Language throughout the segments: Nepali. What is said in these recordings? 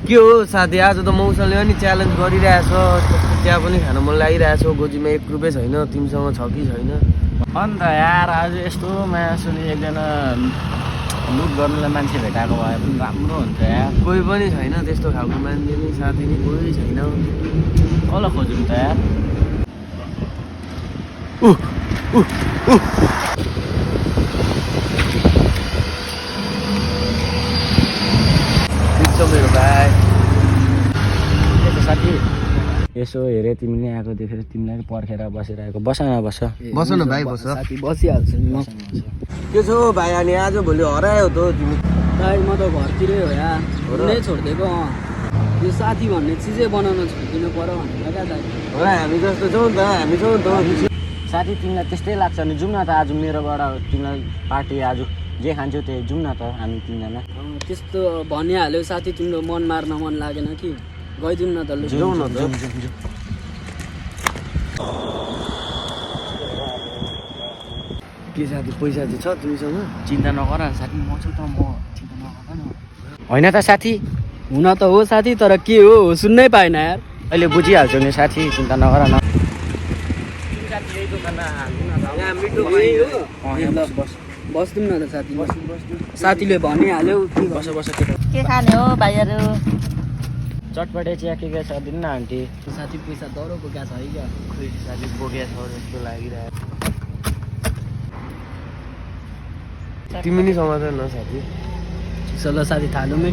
के हो साथी, आज त मौसमले पनि च्यालेन्ज गरिरहेछ। चिया पनि खान मन लागिरहेछ। गोजीमा 1 रुपियाँ छैन, तिमीसँग छ कि छैन? अन्त यार आज यस्तो मासुले एकजना लुट गर्नुलाई मान्छे भेटाएको भए पनि राम्रो हुन्छ यार। कोही पनि छैन त्यस्तो खालको मान्छे नि, साथी नि कोही छैन। कसलाई खोजौँ त यार? मेरो भाइ साथी यसो हेरे तिमीले आएको देखेर तिमीलाई पर्खेर बसिरहेको। बस न बस बस न भाइ, बस साथी बसिहाल्छु नि म। के छ भाइ? अनि आज भोलि हरायो त तिमी। दाइ म त घरतिरै हो यार, नै छोडिदिएको। यो साथी भन्ने चिजै बनाउन छोडिदिनु पर्यो भनेर क्या दाइ। हो हामी जस्तो छौँ नि त, हामी छौँ नि त। साथी तिमीलाई त्यस्तै लाग्छ भने जाउँ न त आज मेरोबाट तिमीलाई पार्टी आज जे खान्छौ त्यही जाउँ न त हामी 3 जना। त्यस्तो भनिहाल्यो साथी, तिम्रो मन मार्न मन लागेन कि गइदिउँ न त। जाउँ न त। के साथी पैसा चाहिँ छ तिमीसँग? चिन्ता नगर न साथी, म छु त, म चिन्ता नगर न। होइन त साथी, हुन त हो साथी, तर के हो सुन्नै पाएन यार। अहिले बुझिहाल्छु नि साथी, चिन्ता नगर न। बस्दिउँ न त साथी। साथीले भनिहाल्यो। बस बस के खाने हो भाइहरू? चटपटे चिया के छ दिनु न आन्टी। साथी पैसा दह्रो बोकेको छ है क्या। खोइ साथी बोकेको छ जस्तो लागिरहेको। तिमी नि समाधान न साथी। चलो साथी थालौँ है।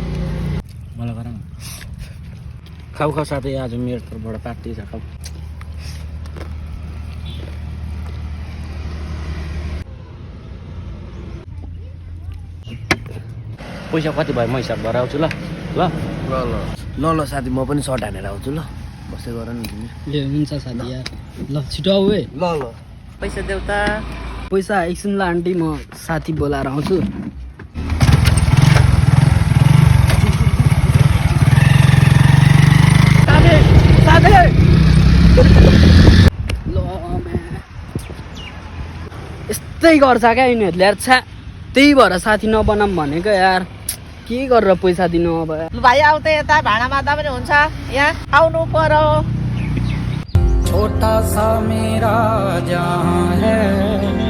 मलाई गर न। खाऊ खाऊ साथी, आज मेरो तर्फबाट पार्टी छ, खाऊ। पैसा कति भयो म हिसाब गरेर आउँछु ल। ल ल ल साथी, म पनि सर्ट हानेर आउँछु ल। बस्दै गर न तिमी। ए हुन्छ साथी यार, ल छिटो आऊ है। ल ल। पैसा देऊ त। पैसा एकछिन ल आन्टी, म साथी बोलाएर आउँछु। यस्तै गर्छ क्या यिनीहरूले यार, छ्या। त्यही भएर साथी नबनाऊँ भनेको यार, के गरेर पैसा दिनु अब यार। भाइ आउ त यता, भाँडा मार्दा पनि हुन्छ, यहाँ आउनु पर्यो। छोटा सा मेरा जहां है